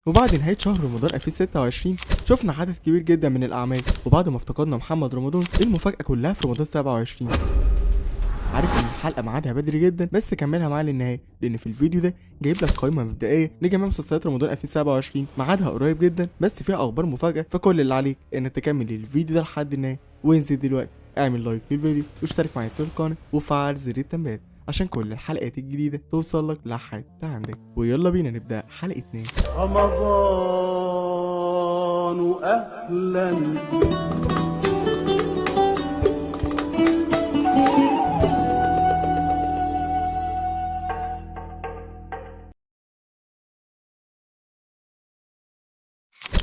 وبعد نهاية شهر رمضان 2026 شفنا عدد كبير جدا من الأعمال، وبعد ما افتقدنا محمد رمضان المفاجأة كلها في رمضان 27. عارف ان الحلقة ميعادها بدري جدا، بس كملها معايا للنهاية، لان في الفيديو ده جايب لك قائمة مبدئية لجميع مسلسلات رمضان 2027 ميعادها قريب جدا، بس فيها اخبار مفاجأة. فكل اللي عليك انك تكمل الفيديو ده لحد النهاية، وانزل دلوقتي اعمل لايك للفيديو واشترك معايا في القناة وفعل زر التنبيهات عشان كل الحلقات الجديدة توصل لك لحد عندك. ويلا بينا نبدأ حلقتنا. رمضان أهلا.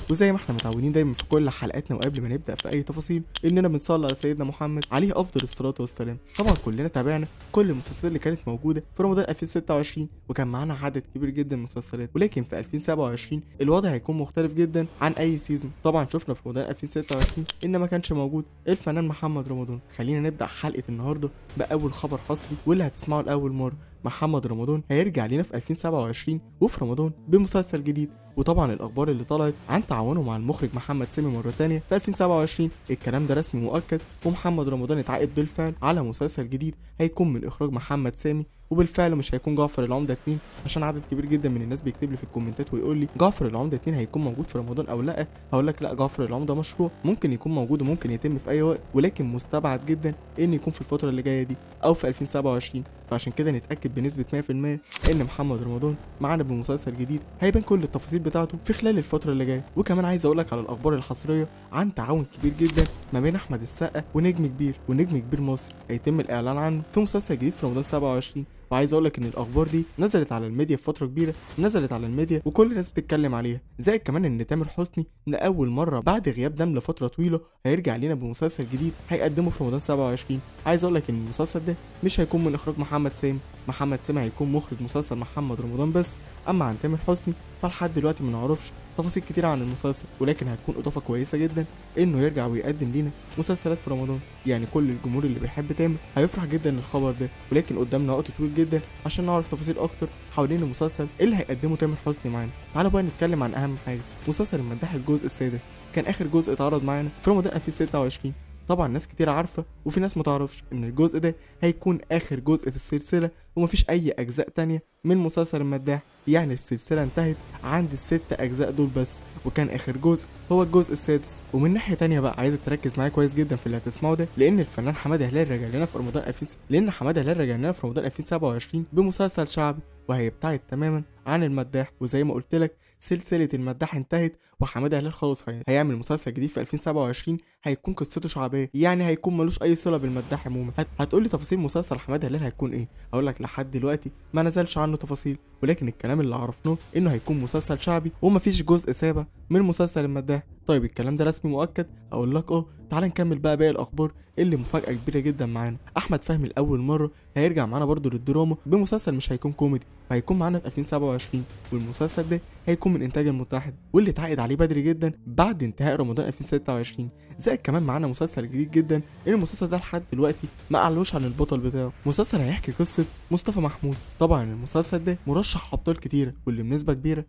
وزي ما احنا متعودين دايما في كل حلقاتنا وقبل ما نبدا في اي تفاصيل اننا بنصلي على سيدنا محمد عليه افضل الصلاة والسلام. طبعا كلنا تابعنا كل المسلسلات اللي كانت موجودة في رمضان 2026، وكان معانا عدد كبير جدا من المسلسلات، ولكن في 2027 الوضع هيكون مختلف جدا عن اي season. طبعا شفنا في رمضان 2026 ان ما كانش موجود الفنان محمد رمضان. خلينا نبدا حلقة النهارده باول خبر حصري واللي هتسمعه لاول مرة. محمد رمضان هيرجع لنا في 2027 وفي رمضان بمسلسل جديد. وطبعا الاخبار اللي طلعت عن تعاونه مع المخرج محمد سامي مرة تانية في 2027 الكلام ده رسمي مؤكد، ومحمد رمضان اتعاقد بالفعل على مسلسل جديد هيكون من اخراج محمد سامي، وبالفعل مش هيكون جعفر العمدة 2، عشان عدد كبير جدا من الناس بيكتب لي في الكومنتات ويقول لي جعفر العمدة 2 هيكون موجود في رمضان او لا. هقول لك لا، جعفر العمدة مشروع ممكن يكون موجود وممكن يتم في اي وقت، ولكن مستبعد جدا ان يكون في الفترة اللي جاية دي او في 2027. فعشان كده نتاكد بنسبة 100% ان محمد رمضان معانا بمسلسل جديد هيبان كل التفاصيل بتاعته في خلال الفترة اللي جاية. وكمان عايز اقول لك على الاخبار الحصريه عن تعاون كبير جدا ما بين احمد السقا ونجم كبير، ونجم كبير مصري هيتم الاعلان عنه في مسلسل جديد في رمضان 27. وعايز اقول لك ان الاخبار دي نزلت على الميديا في فترة كبيرة، نزلت على الميديا وكل الناس بتتكلم عليها. زائد كمان ان تامر حسني لاول مرة بعد غياب دم لفترة طويلة هيرجع لنا بمسلسل جديد هيقدمه في رمضان 27. عايز اقول لك ان المسلسل ده مش هيكون من اخراج محمد سامي، محمد سامي هيكون مخرج مسلسل محمد رمضان بس. اما عن تامر حسني فلحد دلوقتي ما نعرفش تفاصيل كتير عن المسلسل، ولكن هتكون اضافه كويسة جدا انه يرجع ويقدم لينا مسلسلات في رمضان. يعني كل الجمهور اللي بيحب تامر هيفرح جدا للخبر ده، ولكن قدامنا وقت طويل جدا عشان نعرف تفاصيل اكتر حوالين المسلسل اللي هيقدمه تامر حسني معانا. تعالوا بقى نتكلم عن اهم حاجة، مسلسل المداح الجزء السادس كان اخر جزء اتعرض معانا في رمضان 2026. طبعا ناس كتير عارفه وفي ناس متعرفش ان الجزء ده هيكون اخر جزء في السلسلة ومفيش اي اجزاء تانية من مسلسل المداح. يعني السلسلة انتهت عند ال6 اجزاء دول بس، وكان اخر جزء هو الجزء السادس. ومن ناحية تانية بقى عايزك تركز معايا كويس جدا في اللي هتسمعه ده، لان الفنان حمادة هلال رجع لنا في رمضان 2000 لان حمادة هلال رجع لنا في رمضان 2027 بمسلسل شعبي، وهيبتعد تماما عن المداح. وزي ما قلت لك سلسلة المداح انتهت، وحماده هلال خلاص هيعمل مسلسل جديد في 2027 هيكون قصته شعبية، يعني هيكون ملوش اي صله بالمداح عموما. هتقول لي تفاصيل مسلسل حمادة هلال هيكون ايه؟ هقول لك لحد دلوقتي ما نزلش عنه تفاصيل، ولكن الكلام اللي عرفناه انه هيكون مسلسل شعبي ومفيش جزء سابع من مسلسل المداح. طيب الكلام ده رسمي مؤكد؟ اقول لك اه. تعال نكمل بقى باقي الاخبار اللي مفاجاة كبيرة جدا معانا. احمد فهمي لاول مرة هيرجع معانا برضو للدراما بمسلسل مش هيكون كوميدي، وهيكون معانا في 2027، والمسلسل ده هيكون من انتاج المتحد واللي اتعقد عليه بدري جدا بعد انتهاء رمضان 2026. زائد كمان معانا مسلسل جديد جدا، المسلسل ده لحد دلوقتي ما اعلنوش عن البطل بتاعه. مسلسل هيحكي قصة مصطفى محمود. طبعا المسلسل ده مرشح ابطال كتيرة، واللي بنسبة كبيرة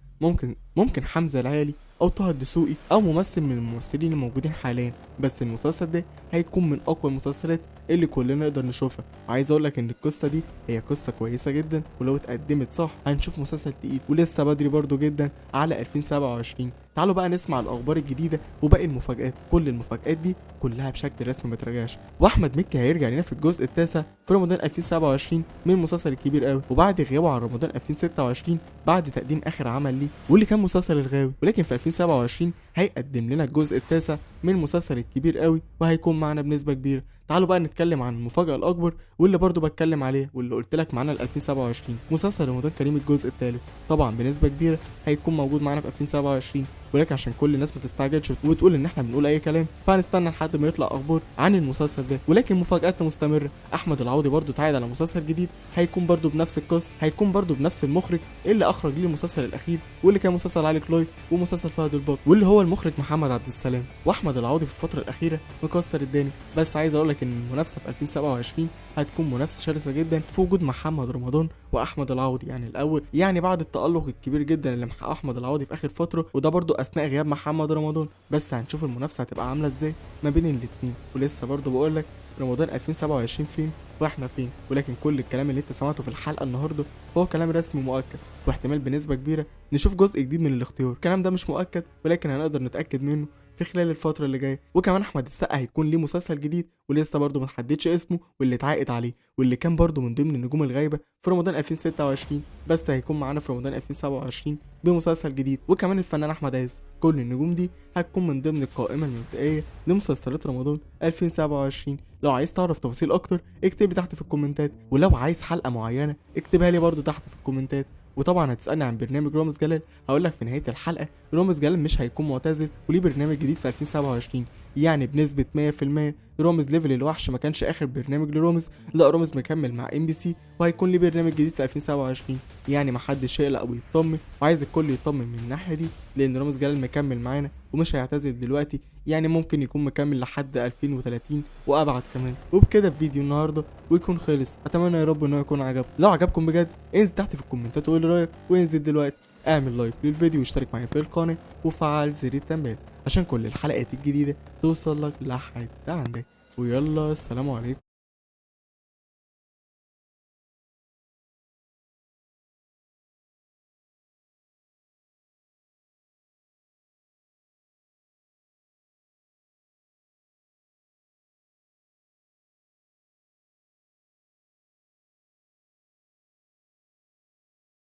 ممكن حمزة العالي او طه الدسوقي او ممثل من الممثلين الموجودين حاليا. بس المسلسل ده هيكون من اقوى المسلسلات اللي كلنا نقدر نشوفها. وعايز اقول لك ان القصة دي هي قصة كويسة جدا، ولو اتقدمت صح هنشوف مسلسل تقيل، ولسه بدري برضو جدا على 2027. تعالوا بقى نسمع الاخبار الجديدة وباقي المفاجآت. كل المفاجآت دي كلها بشكل رسمي ما تراجعش. واحمد مكي هيرجع لنا في الجزء التاسع في رمضان 2027 من مسلسل الكبير قوي، وبعد غيابه عن رمضان 2026 بعد تقديم اخر عمل ليه واللي كان مسلسل الغاوي، ولكن في 2027 هيقدم لنا الجزء التاسع من مسلسل الكبير قوي وهيكون معنا بنسبة كبيرة. تعالوا بقى نتكلم عن المفاجأة الأكبر واللي برضو بتكلم عليها واللي قلت لك معانا ل 2027، مسلسل رمضان كريم الجزء الثالث. طبعا بنسبة كبيرة هيكون موجود معانا في 2027، ولكن عشان كل الناس ما تستعجلش وتقول ان احنا بنقول اي كلام، فهنستنى لحد ما يطلع اخبار عن المسلسل ده. ولكن مفاجآت مستمرة، احمد العوضي برضو اتعاقد على مسلسل جديد هيكون برضو بنفس ال cast، هيكون برضو بنفس المخرج اللي اخرج ليه المسلسل الاخير واللي كان مسلسل علي كلاي ومسلسل فهد البطل، واللي هو المخرج محمد عبد السلام. واحمد العوضي في الفترة الاخيرة مكسر الدنيا، بس عايز اقول لك ان المنافسة في 2027 هتكون منافسه شرسة جدا في وجود محمد رمضان واحمد العوضي. يعني الاول يعني بعد التالق الكبير جدا اللي محققة احمد العوضي في اخر فترة، وده برضو اثناء غياب محمد رمضان، بس هنشوف المنافسة هتبقى عامله ازاي ما بين الاتنين. ولسه برضو بقول لك رمضان 2027 فين واحنا فين، ولكن كل الكلام اللي انت سمعته في الحلقة النهارده هو كلام رسمي مؤكد، واحتمال بنسبة كبيرة نشوف جزء جديد من الاختيار. الكلام ده مش مؤكد، ولكن هنقدر نتاكد منه في خلال الفترة اللي جاية. وكمان احمد السقا هيكون ليه مسلسل جديد ولسه برضه ما تحددش اسمه، واللي اتعاقد عليه واللي كان برضه من ضمن النجوم الغايبه في رمضان 2026، بس هيكون معانا في رمضان 2027 بمسلسل جديد. وكمان الفنان احمد عز. كل النجوم دي هتكون من ضمن القائمة المبدئية لمسلسلات رمضان 2027. لو عايز تعرف تفاصيل اكتر اكتب لي تحت في الكومنتات، ولو عايز حلقة معينة اكتبها لي برضه تحت في الكومنتات. وطبعا هتسالني عن برنامج رامز جلال، هقول لك في نهاية الحلقة رامز جلال مش هيكون معتزل وليه برنامج جديد في 2027، يعني بنسبة 100% رامز level الوحش ما كانش اخر برنامج لرامز، لا رامز مكمل مع MBC وهيكون ليه برنامج جديد في 2027، يعني محدش يقلق ويطمن، وعايز الكل يطمن من الناحية دي لان رامز جلال مكمل معانا ومش هيعتزل دلوقتي، يعني ممكن يكون مكمل لحد 2030 وابعد كمان. وبكده في فيديو النهارده ويكون خلص، اتمنى يا رب ان هو يكون عجبكم. لو عجبكم بجد انزل تحت في الكومنتات وقول رايك، وانزل دلوقتي اعمل like للفيديو واشترك معايا في القناة وفعل زر التنبيهات عشان كل الحلقات الجديدة توصل لك لحد عندك. ويلا السلام عليكم.